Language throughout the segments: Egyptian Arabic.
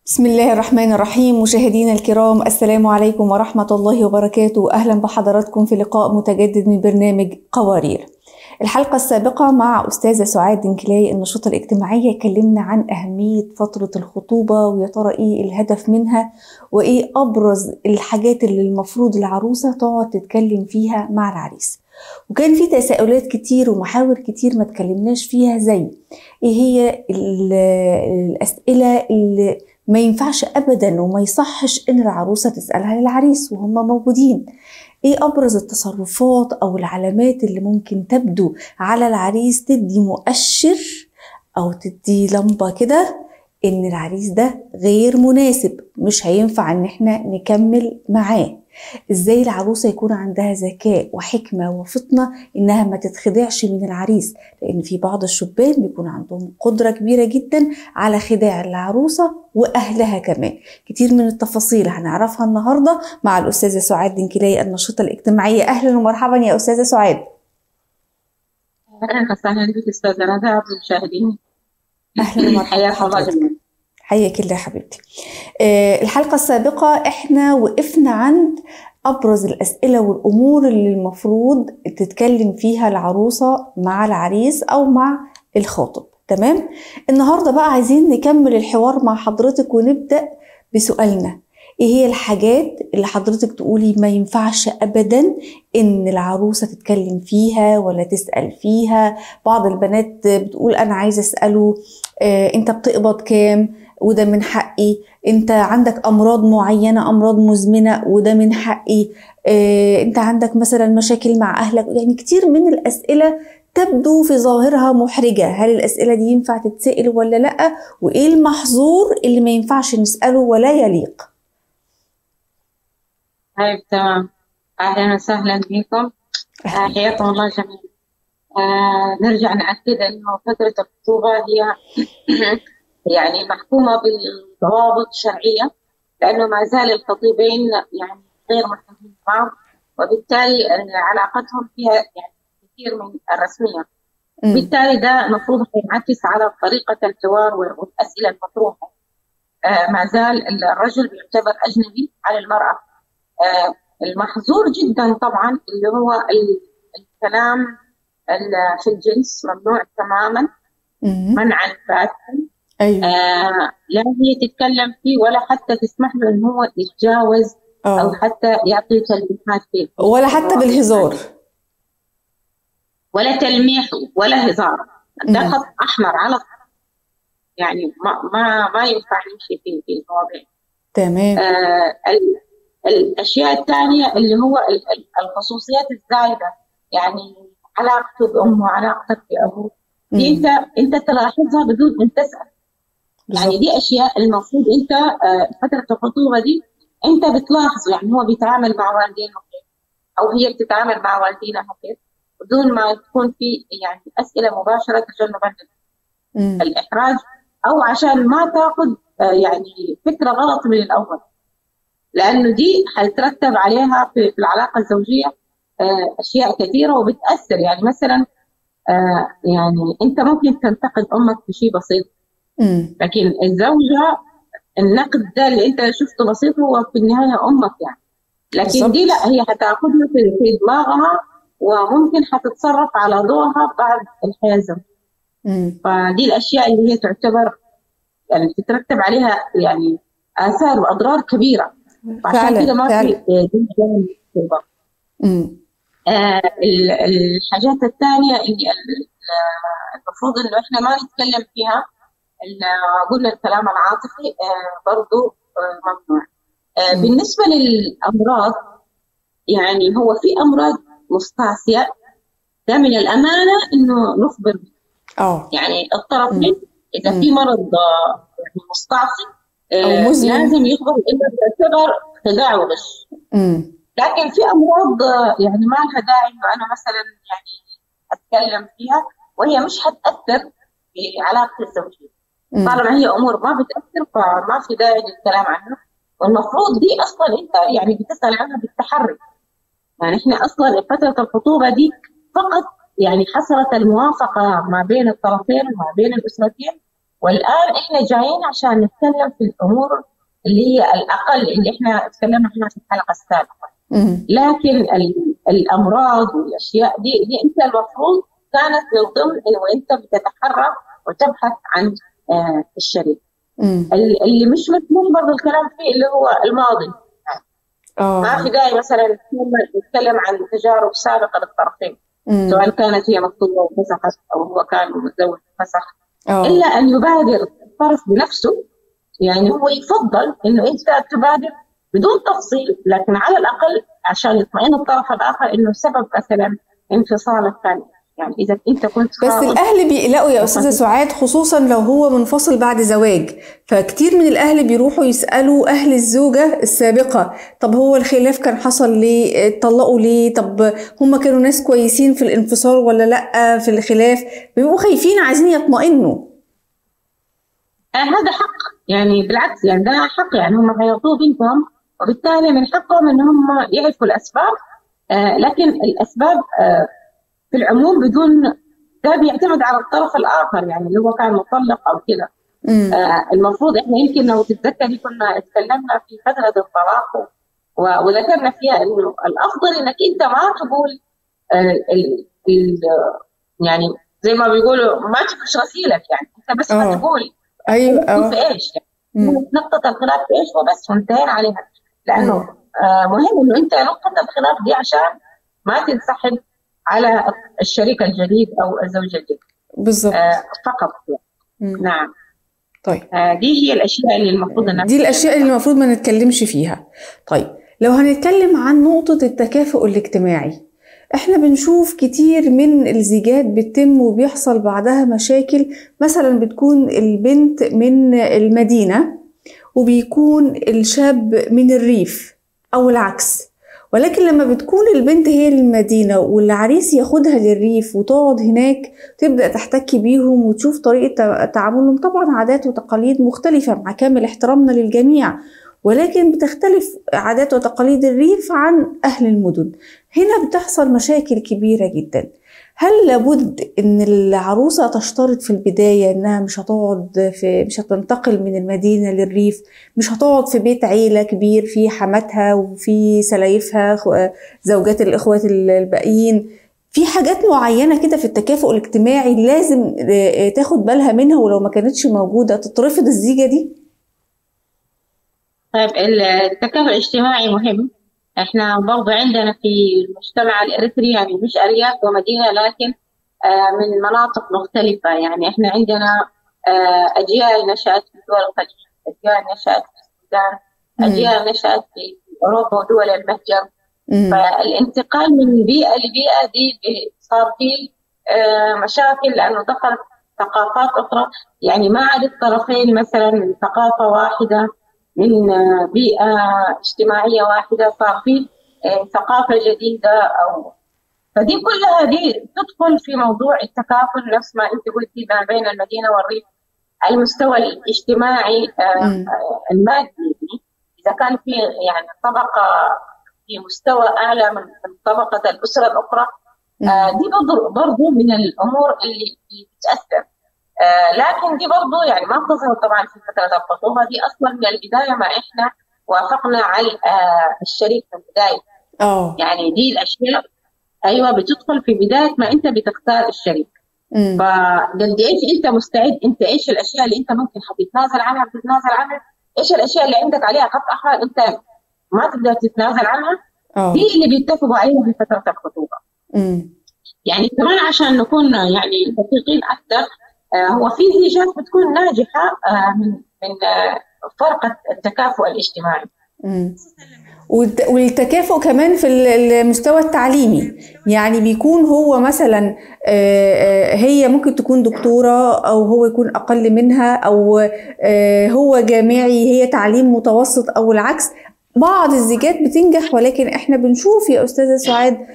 بسم الله الرحمن الرحيم. مشاهدينا الكرام، السلام عليكم ورحمة الله وبركاته. أهلا بحضراتكم في لقاء متجدد من برنامج قوارير. الحلقة السابقة مع أستاذة سعاد دنكلاي النشيطة الاجتماعية اتكلمنا عن أهمية فترة الخطوبة، ويا ترى إيه الهدف منها، وإيه أبرز الحاجات اللي المفروض العروسة تقعد تتكلم فيها مع العريس. وكان في تساؤلات كتير ومحاور كتير ما تكلمناش فيها، زي إيه هي الأسئلة اللي ما ينفعش أبدا وما يصحش إن العروسة تسألها للعريس وهم موجودين، إيه أبرز التصرفات أو العلامات اللي ممكن تبدو على العريس تدي مؤشر أو تدي لمبة كده إن العريس ده غير مناسب، مش هينفع إن إحنا نكمل معاه. إزاي العروسة يكون عندها ذكاء وحكمة وفطنة إنها ما تتخدعش من العريس، لأن في بعض الشبان بيكون عندهم قدرة كبيرة جدا على خداع العروسة وأهلها كمان. كتير من التفاصيل هنعرفها النهاردة مع الأستاذة سعاد دنكلاي النشيطة الاجتماعية. أهلا ومرحبا يا أستاذة سعاد. أهلا وسهلا بك أستاذة ندى والمشاهدين. أهلا ومرحبا، حياك الله جميعا. حياك الله حبيبتي. الحلقة السابقة احنا وقفنا عند أبرز الأسئلة والأمور اللي المفروض تتكلم فيها العروسة مع العريس أو مع الخاطب، تمام؟ النهاردة بقى عايزين نكمل الحوار مع حضرتك ونبدأ بسؤالنا، ايه هي الحاجات اللي حضرتك تقولي ما ينفعش أبدا إن العروسة تتكلم فيها ولا تسأل فيها؟ بعض البنات بتقول أنا عايزة أسأله أنت بتقبض كام؟ وده من حقي. انت عندك امراض معينة، امراض مزمنة، وده من حقي. انت عندك مثلا مشاكل مع اهلك. يعني كتير من الاسئلة تبدو في ظاهرها محرجة. هل الاسئلة دي ينفع تتسأل ولا لأ؟ وايه المحظور اللي ما ينفعش نسأله ولا يليق؟ طيب تمام، اهلا وسهلا بكم، حياكم الله جميعا. نرجع نأكد انه فترة الخطوبة هي يعني محكومة بالضوابط الشرعية، لأنه ما زال الخطيبين يعني غير محكومين بعض، وبالتالي علاقتهم فيها يعني كثير من الرسمية. بالتالي ده المفروض ينعكس على طريقة الحوار والأسئلة المطروحة. ما زال الرجل بيعتبر أجنبي على المرأة. المحظور جدا طبعا اللي هو الكلام في الجنس، ممنوع تماما، منعا باتا. أيوة. لا هي تتكلم فيه ولا حتى تسمح له إن هو يتجاوز أو حتى يعطي تلميحات فيه، ولا حتى بالهزار، ولا تلميح ولا هزار. ده خط أحمر على يعني ما ينفع نمشي فيه في المواضيع. تمام. الأشياء الثانية اللي هو الخصوصيات الزايدة، يعني علاقته بأمه، علاقتك بأبوه، دي أنت تلاحظها بدون أن تسأل. يعني دي أشياء المفروض أنت فترة الخطوبة دي أنت بتلاحظه، يعني هو بيتعامل مع والدينه كيف، أو هي بتتعامل مع والدينها كيف، بدون ما تكون في يعني أسئلة مباشرة تجنبا الإحراج، أو عشان ما تاخذ يعني فكرة غلط من الأول، لأنه دي حيترتب عليها في العلاقة الزوجية أشياء كثيرة وبتأثر. يعني مثلا يعني أنت ممكن تنتقد أمك في شيء بسيط، لكن الزوجة النقد ده اللي أنت شفته بسيط هو في النهاية أمك يعني، لكن بالزبط. دي لا، هي هتاخدها في دماغها وممكن هتتصرف على ضوءها بعد الحياة الزوجية. فدي الأشياء اللي هي تعتبر يعني تترتب عليها يعني آثار وأضرار كبيرة. عشان كده ما في الحاجات الثانية اللي المفروض إنه إحنا ما نتكلم فيها، قلنا الكلام العاطفي برضو ممنوع. بالنسبة للأمراض، يعني هو في أمراض مستعصية، ده من الأمانة إنه نخبر يعني الطرفين إذا في مرض مستعصي لازم يخبر، إنه يعتبر خداع وغش. لكن في أمراض يعني ما لها داعي إنه أنا مثلا يعني أتكلم فيها، وهي مش هتأثر في علاقتي الزوجية. طالما هي أمور ما بتأثر فما في داعي للكلام عنها، والمفروض دي أصلا أنت يعني بتسأل عنها بالتحري. يعني إحنا أصلا فترة الخطوبة دي فقط يعني حصلت الموافقة ما بين الطرفين وما بين الأسرتين والآن إحنا جايين عشان نتكلم في الأمور اللي هي الأقل اللي إحنا تكلمنا عنها في الحلقة السابقة. لكن الأمراض والأشياء دي أنت المفروض كانت من ضمن إنه أنت بتتحرى وتبحث عن الشريك. اللي مش مسموح برضه الكلام فيه اللي هو الماضي. ما في داعي مثلا نتكلم عن تجارب سابقة للطرفين، سواء كانت هي مخطوبة وفسخت أو هو كان متزوج وفسخ، إلا أن يبادر الطرف بنفسه. يعني هو يفضل إنه أنت تبادر بدون تفصيل، لكن على الأقل عشان يطمئن الطرف الآخر إنه سبب مثلا انفصال الثاني. يعني إذا أنت كنت بس الأهل بيقلقوا يا أستاذة سعاد، خصوصا لو هو منفصل بعد زواج، فكتير من الأهل بيروحوا يسألوا أهل الزوجة السابقة، طب هو الخلاف كان حصل ليه؟ اتطلقوا ليه؟ طب هم كانوا ناس كويسين في الانفصال ولا لأ في الخلاف؟ بيبقوا خايفين، عايزين يطمئنوا. هذا حق، يعني بالعكس، يعني ده حق، يعني هم هيعطوه بنتهم، وبالتالي من حقهم إن هم يعرفوا الأسباب. لكن الأسباب في العموم بدون ده بيعتمد على الطرف الآخر، يعني اللي هو كان مطلق أو كده. المفروض إحنا يمكن لو تتذكري كنا اتكلمنا في فترة الطلاق وذكرنا فيها إنه الأفضل إنك أنت ما تقول يعني زي ما بيقولوا ما تفرش غسيلك، يعني أنت بس ما تقول أيوة في إيش، يعني نقطة الخلاف في إيش وبس، وانتهينا عليها. لأنه مهم إنه أنت نقطة الخلاف دي عشان ما تنسحب على الشريك الجديد أو الزوج الجديد بالضبط. فقط. نعم. طيب دي هي الأشياء اللي المفروض دي الأشياء اللي المفروض ما نتكلمش فيها. طيب لو هنتكلم عن نقطة التكافؤ الاجتماعي، احنا بنشوف كتير من الزيجات بتتم وبيحصل بعدها مشاكل. مثلا بتكون البنت من المدينة وبيكون الشاب من الريف أو العكس، ولكن لما بتكون البنت هي المدينة والعريس ياخدها للريف وتقعد هناك، تبدأ تحتك بيهم وتشوف طريقة تعاملهم، طبعا عادات وتقاليد مختلفة مع كامل احترامنا للجميع، ولكن بتختلف عادات وتقاليد الريف عن أهل المدن. هنا بتحصل مشاكل كبيرة جدا. هل لابد ان العروسة تشترط في البداية انها مش هتقعد في، مش هتنتقل من المدينة للريف، مش هتقعد في بيت عيلة كبير في حماتها وفي سلايفها زوجات الاخوات الباقيين؟ في حاجات معينة كده في التكافؤ الاجتماعي لازم تاخد بالها منها، ولو ما كانتش موجودة تترفض الزيجة دي؟ طيب التكافؤ الاجتماعي مهم. احنا برضه عندنا في المجتمع الاريتري يعني مش ارياف ومدينة، لكن من مناطق مختلفة. يعني احنا عندنا اجيال نشأت في دول الخليج، اجيال نشأت في السودان، اجيال نشأت في اوروبا ودول المهجر. فالانتقال من بيئة لبيئه دي صار فيه مشاكل، لانه دخلت ثقافات اخرى. يعني ما عاد الطرفين مثلا من ثقافة واحدة، من بيئة اجتماعية واحدة، صار في ثقافة جديدة أو فدي كلها دي تدخل في موضوع التكافل. نفس ما أنت قلتي ما بين المدينة والريف، المستوى الاجتماعي المادي، إذا كان في يعني طبقة في مستوى أعلى من طبقة الأسرة الأخرى، دي برضو من الأمور اللي بتأثر. لكن دي برضو يعني ما بتظهر طبعا في فترة الخطوبة، دي أصلا من البداية ما إحنا وافقنا على الشريك من البداية. يعني دي الأشياء أيوة بتدخل في بداية ما أنت بتختار الشريك. فقد إيش أنت مستعد، أنت إيش الأشياء اللي أنت ممكن حتتنازل عنها بتتنازل عنها، إيش الأشياء اللي عندك عليها خط أحمر أنت ما تقدر تتنازل عنها. دي اللي بيتفقوا عليها في فترة الخطوبة. يعني كمان عشان نكون يعني دقيقين أكثر، هو في زيجات بتكون ناجحة من فرق التكافؤ الاجتماعي. والتكافؤ كمان في المستوى التعليمي، يعني بيكون هو مثلا هي ممكن تكون دكتورة أو هو يكون أقل منها، أو هو جامعي هي تعليم متوسط أو العكس. بعض الزيجات بتنجح، ولكن احنا بنشوف يا أستاذة سعاد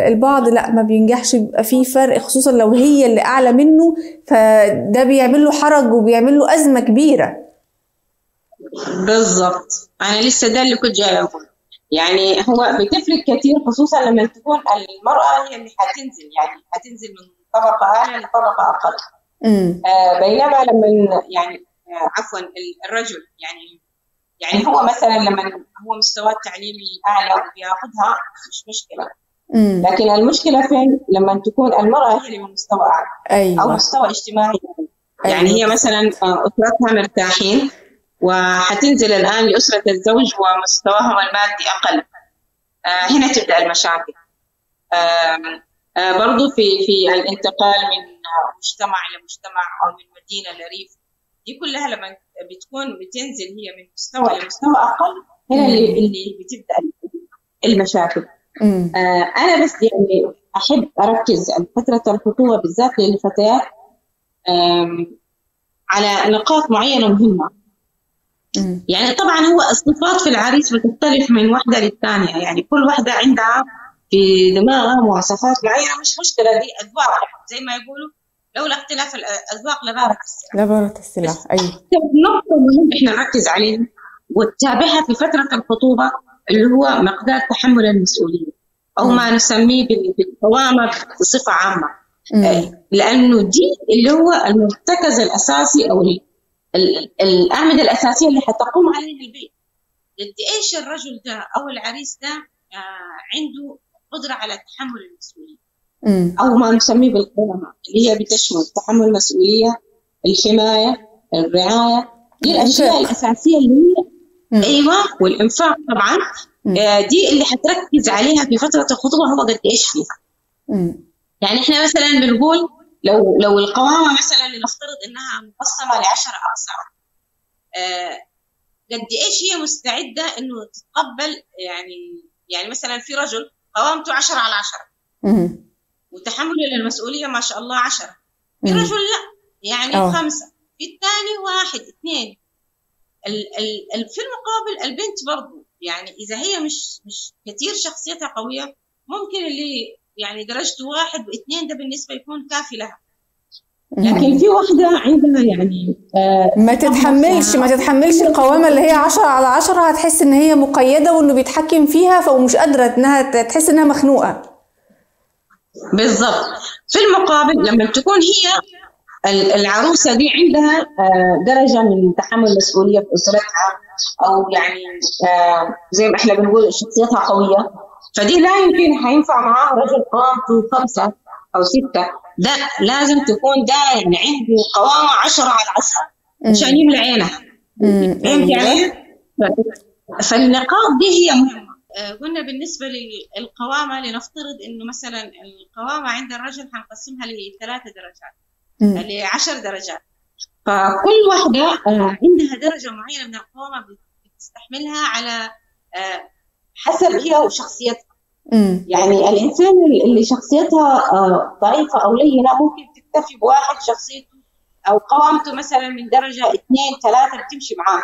البعض لا ما بينجحش، بيبقى فيه فرق، خصوصا لو هي اللي اعلى منه، فده بيعمل له حرج وبيعمل له ازمة كبيرة. بالضبط، انا لسه ده اللي كنت جاية اقوله. يعني هو بتفرق كثير، خصوصا لما تكون المراة هي اللي حتنزل، يعني حتنزل من طبقه اعلى لطبقه اقل. بينما لما يعني عفوا الرجل يعني هو مثلا لما هو مستواه التعليمي اعلى وبياخذها مش مشكلة. لكن المشكلة فين؟ لما تكون المراة هي اللي من مستوى اعلى. أيوة. او مستوى اجتماعي. أيوة. يعني هي مثلا اسرتها مرتاحين وحتنزل الان لاسرة الزوج ومستواهم المادي اقل. هنا تبدا المشاكل. برضو في الانتقال من مجتمع لمجتمع او من مدينة لريف، دي كلها لما بتكون بتنزل هي من مستوى لمستوى اقل، هنا اللي بتبدا المشاكل. انا بس يعني احب اركز على فترة الخطوبة بالذات للفتيات على نقاط معينة مهمة. يعني طبعا هو الصفات في العريس بتختلف من واحدة للثانيه، يعني كل واحدة عندها في دماغها مواصفات معينة، مش مشكلة، دي اذواق زي ما يقولوا، لولا اختلاف الاذواق لبارت السلع. لبارت السلع. ايوه. نقطة مهمة احنا نركز عليها وتتابعها في فترة الخطوبة اللي هو مقدار تحمل المسؤولية، او ما نسميه بالقوامه بصفة عامة. لانه دي اللي هو المرتكز الاساسي او الاعمدة الاساسية اللي حتقوم عليها البيت. قد ايش الرجل ده او العريس ده عنده قدره على تحمل المسؤولية، او ما نسميه بالقوامه اللي هي بتشمل تحمل المسؤولية، الحماية، الرعاية، دي الاشياء الاساسية اللي هي ايوه، والانفاق طبعا. دي اللي حتركز عليها في فترة الخطوبة، هو قد ايش فيها. يعني احنا مثلا بنقول لو القوامة مثلا لنفترض انها مقسمة ل10 اقسام، قد ايش هي مستعدة انه تتقبل. يعني مثلا في رجل قوامته 10 على 10 وتحمله للمسؤولية ما شاء الله 10، في رجل لا يعني 5، في الثاني 1 2. في المقابل البنت برضو يعني إذا هي مش كثير شخصيتها قوية، ممكن اللي يعني درجته 1 و2 ده بالنسبة يكون كافي لها. لكن في واحدة عندها يعني ما تتحملش القوامة اللي هي 10 على 10، هتحس إن هي مقيدة وإنه بيتحكم فيها، فمش قادرة إنها تحس إنها مخنوقة. بالضبط. في المقابل لما تكون هي العروسة دي عندها درجة من تحمل المسؤولية في أسرتها، أو يعني زي ما إحنا بنقول شخصيتها قوية، فدي لا يمكن حينفع معاه رجل قوامته 5 أو 6، ده لازم تكون ده يعني عنده قوامة 10 على 10 عشان يملى عينها. فهمتي علي؟ فالنقاط دي هي مهمة. قلنا بالنسبة للقوامة لنفترض إنه مثلا القوامة عند الرجل حنقسمها ل3 درجات، ل10 درجات، فكل واحدة عندها درجة معينة من القوامة بتستحملها على حسب هي وشخصيتها. يعني الإنسان اللي شخصيتها ضعيفة أو لينة ممكن تكتفي بواحد شخصيته أو قوامته مثلا من درجة 2 3 بتمشي معاه.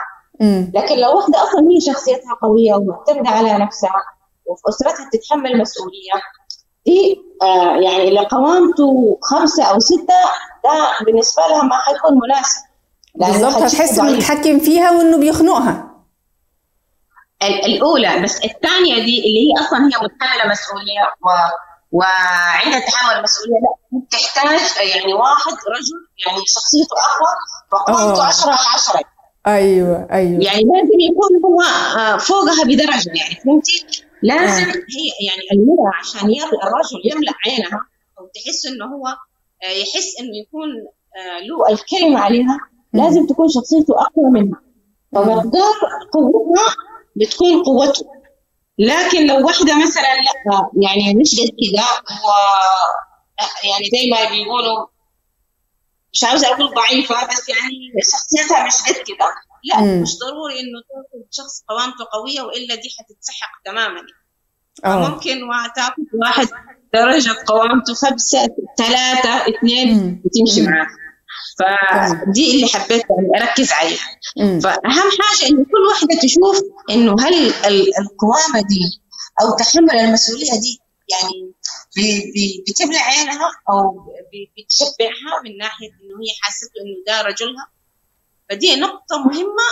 لكن لو واحدة أصلا هي شخصيتها قوية ومعتمدة على نفسها وفي أسرتها تتحمل مسؤولية، دي يعني اللي قوامته 5 أو 6 ده بالنسبة لها ما حيكون مناسب. بالضبط، هتحس إنه بيتحكم فيها وإنه بيخنقها. الأولى، بس الثانية دي اللي هي أصلا هي متحملة مسؤولية وعندها تحمل مسؤولية، لا بتحتاج يعني واحد رجل يعني شخصيته أقوى وقوامته 10 على 10. أيوة أيوة، يعني لازم يكون هو فوقها بدرجة، يعني فهمتي؟ لازم هي يعني المرأة عشان الرجل يملأ عينها أو تحس إنه هو يحس إنه يكون له الكلمة عليها، لازم تكون شخصيته أقوى منها، فمقدار قوتها بتكون قوته. لكن لو واحدة مثلا لا يعني مش قد كده، يعني زي ما بيقولوا مش عاوزة أقول ضعيفة، بس يعني شخصيتها مش قد كده، لا مش ضروري إنه تاخذ شخص قوامته قوية، وإلا دي حتتسحق تماما. ممكن تاخذ واحد درجة قوامته 5 3 2 وتمشي معاه. فدي اللي حبيت أركز عليها. فأهم حاجة إنه كل واحدة تشوف إنه هل القوامة دي أو تحمل المسؤولية دي يعني بتملى عينها أو بتشبعها من ناحية إنه هي حاسة إنه ده رجلها. فدي نقطة مهمة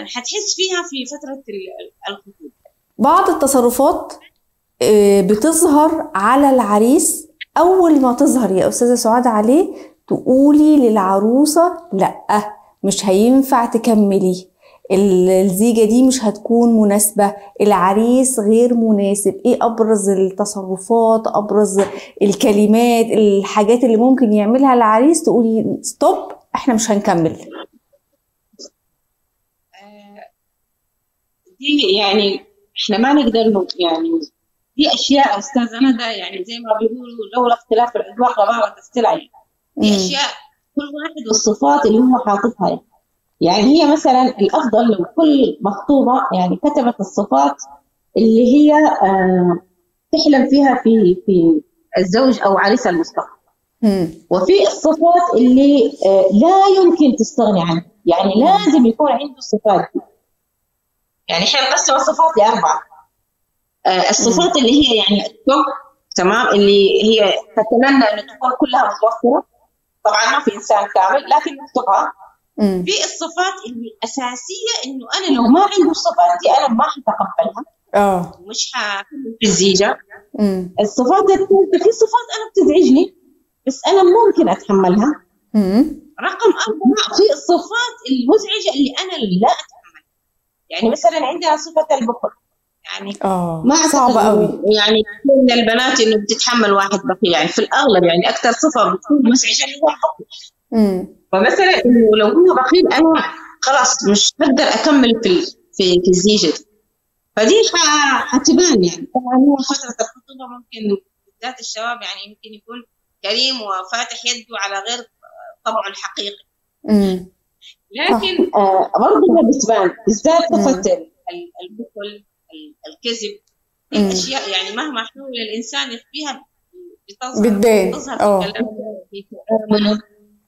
حتحس فيها في فترة الخطوبة. بعض التصرفات بتظهر على العريس اول ما تظهر يا استاذه سعاد عليه تقولي للعروسه لا مش هينفع تكملي، الزيجه دي مش هتكون مناسبة، العريس غير مناسب. ايه ابرز التصرفات، ابرز الكلمات، الحاجات اللي ممكن يعملها العريس تقولي stop احنا مش هنكمل؟ دي يعني احنا ما نقدر، يعني دي اشياء استاذه ندى يعني زي ما بيقولوا لولا اختلاف الاذواق لبارت السلع. يعني دي اشياء كل واحد والصفات اللي هو حاططها. يعني هي مثلا الافضل لو كل مخطوبه يعني كتبت الصفات اللي هي تحلم فيها في الزوج او عريسها المستقبل، وفي الصفات اللي لا يمكن تستغني عنها، يعني لازم يكون عنده الصفات دي. يعني احنا نقسم الصفات لاربعة. الصفات اللي هي يعني ال top، تمام، اللي هي تتمنى انه تكون كلها متوفرة، طبعا ما في انسان كامل لكن نكتبها. في الصفات اللي اساسية انه انا لو ما عنده الصفات دي انا ما حتقبلها، ومش حكمل في الزيجه. الصفات الثالثة في صفات انا بتزعجني بس انا ممكن اتحملها. رقم 4 في الصفات المزعجة اللي انا لا اتحملها، يعني مثلا عندها صفة البخل، يعني ما صعبة قوي، يعني من البنات انه بتتحمل واحد بخيل، يعني في الاغلب يعني اكثر صفة بتكون مزعجة اللي هو البخل. فمثلا انه لو هو بخيل انا خلاص مش هقدر اكمل في الزيجه دي، فدي حتبان. يعني طبعا هو فترة الخطوبة ممكن بالذات الشباب يعني يمكن يكون كريم وفاتح يده على غير طبعه الحقيقي، لكن برضه بتبان بالذات صفة البخل، الكذب، الاشياء يعني مهما حاول الانسان يخفيها بتظهر في كلامه في تعامله.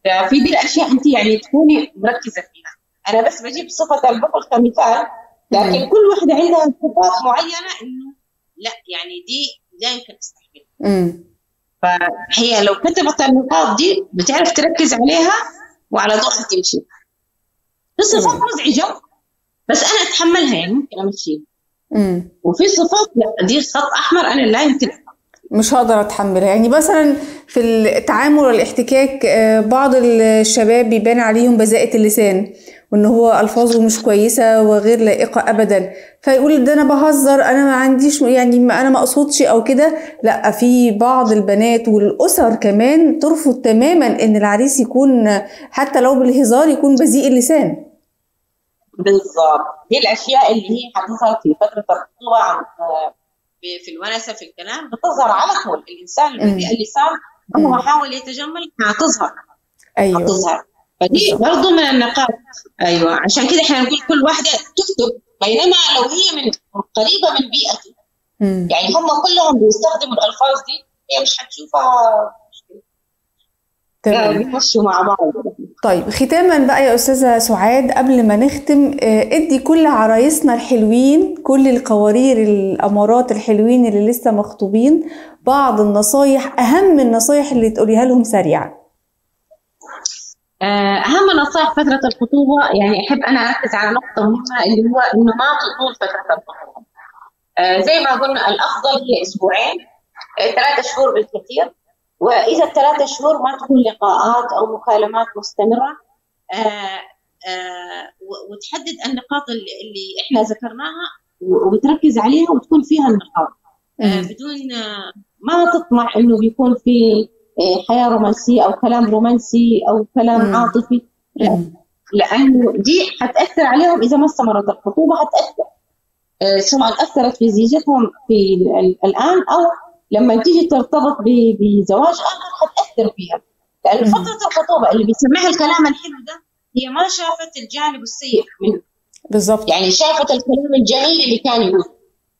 ففي دي الاشياء انت يعني تكوني مركزه فيها. انا بس بجيب صفة البخل كمثال، لكن كل واحدة عندها صفات معينة انه لا يعني دي لا يمكن استحملها. فهي لو كتبت النقاط دي بتعرف تركز عليها وعلى ضوءها تمشي. في صفات مزعجة بس انا اتحملها، يعني ممكن امشيها. وفي صفات لا دي خط احمر انا لا يمكن، مش هقدر اتحملها. يعني مثلا في التعامل والاحتكاك بعض الشباب بيبان عليهم بذاءة اللسان وان هو الفاظه مش كويسة وغير لائقة ابدا، فيقول ده انا بهزر، انا ما عنديش يعني انا ما اقصدش او كده. لا، في بعض البنات والاسر كمان ترفض تماما ان العريس يكون حتى لو بالهزار يكون بذيء اللسان. بالظبط، دي الاشياء اللي هي هتظهر في فترة الخطوبة، في الونسه، في الكلام بتظهر على طول. الانسان البذيء اللسان هو حاول يتجمل هتظهر. ايوه هتظهر. فدي برضه من النقاط. ايوه عشان كده احنا نقول كل واحدة تكتب، بينما لو هي من قريبه من بيئته، يعني هم كلهم بيستخدموا الالفاظ دي، هي مش هتشوفها. تمام، بيمشوا مع بعض. طيب ختاما بقى يا استاذه سعاد قبل ما نختم، ادي كل عرايسنا الحلوين، كل القوارير الامارات الحلوين اللي لسه مخطوبين، بعض النصايح، اهم النصايح اللي تقوليها لهم سريعا. اهم نصائح فترة الخطوبة، يعني احب انا اركز على نقطة مهمة اللي هو انه ما تطول فترة الخطوبة. زي ما قلنا الافضل هي اسبوعين، 3 شهور بالكثير. وإذا 3 شهور ما تكون لقاءات أو مكالمات مستمرة، وتحدد النقاط اللي إحنا ذكرناها وتركز عليها وتكون فيها النقاط، بدون ما تطمع إنه بيكون في حياة رومانسية أو كلام رومانسي أو كلام عاطفي، لأنه دي حتأثر عليهم إذا ما استمرت الخطوبة. حتأثر، سواء أثرت في زيجتهم في الآن أو لما تيجي ترتبط بزواج آخر حتأثر فيها، لأن فترة الخطوبة اللي بيسمعها الكلام الحلو ده هي ما شافت الجانب السيء منه. بالضبط، يعني شافت الكلام الجميل اللي كان يقول،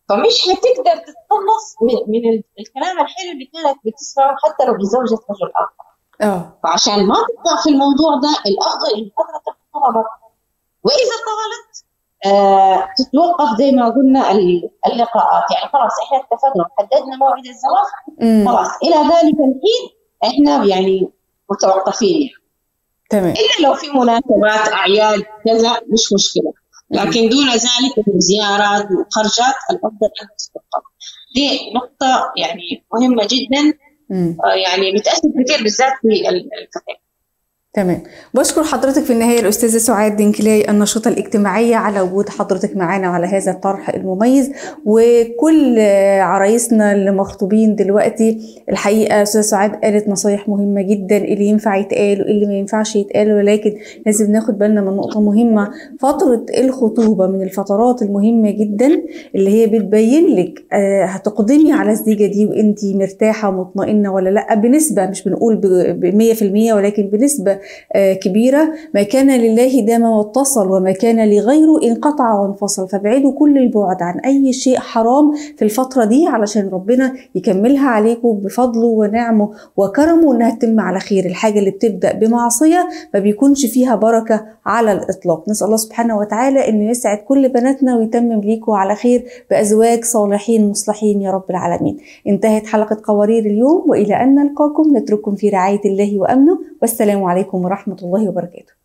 فمش هتقدر تتخلص من الكلام الحلو اللي كانت بتسمعه حتى لو بزوجة رجل آخر. فعشان ما تقع في الموضوع ده الأفضل إن فترة الخطوبة، وإذا طالت تتوقف زي ما قلنا اللقاءات. يعني خلاص احنا اتفقنا وحددنا موعد الزواج، خلاص الى ذلك الحين احنا يعني متوقفين يعني. تمام، الا لو في مناسبات، اعياد، كذا مش مشكلة، لكن دون ذلك زيارات وخرجات الافضل ان تتوقف. دي نقطة يعني مهمة جدا يعني بتأثر كتير بالذات في الفتاة. تمام. بشكر حضرتك في النهاية الأستاذة سعاد دنكلاي الناشطة الاجتماعية على وجود حضرتك معانا وعلى هذا الطرح المميز، وكل عرايسنا اللي مخطوبين دلوقتي الحقيقة أستاذة سعاد قالت نصايح مهمة جدا، اللي ينفع يتقال واللي ما ينفعش يتقال، ولكن لازم ناخد بالنا من نقطة مهمة. فترة الخطوبة من الفترات المهمة جدا اللي هي بتبين لك هتقدمي على الزيجة دي وانتي مرتاحة ومطمئنة ولا لا، بنسبة مش بنقول ب 100% ولكن بنسبة كبيرة. ما كان لله دام واتصل، وما كان لغيره انقطع وانفصل. فابعدوا كل البعد عن أي شيء حرام في الفترة دي علشان ربنا يكملها عليكم بفضله ونعمه وكرمه إنها تتم على خير. الحاجة اللي بتبدأ بمعصية ما بيكونش فيها بركة على الإطلاق. نسأل الله سبحانه وتعالى إنه يسعد كل بناتنا ويتمم ليكم على خير بأزواج صالحين مصلحين يا رب العالمين. انتهت حلقة قوارير اليوم، وإلى أن نلقاكم نترككم في رعاية الله وأمنه، والسلام عليكم ورحمة الله وبركاته.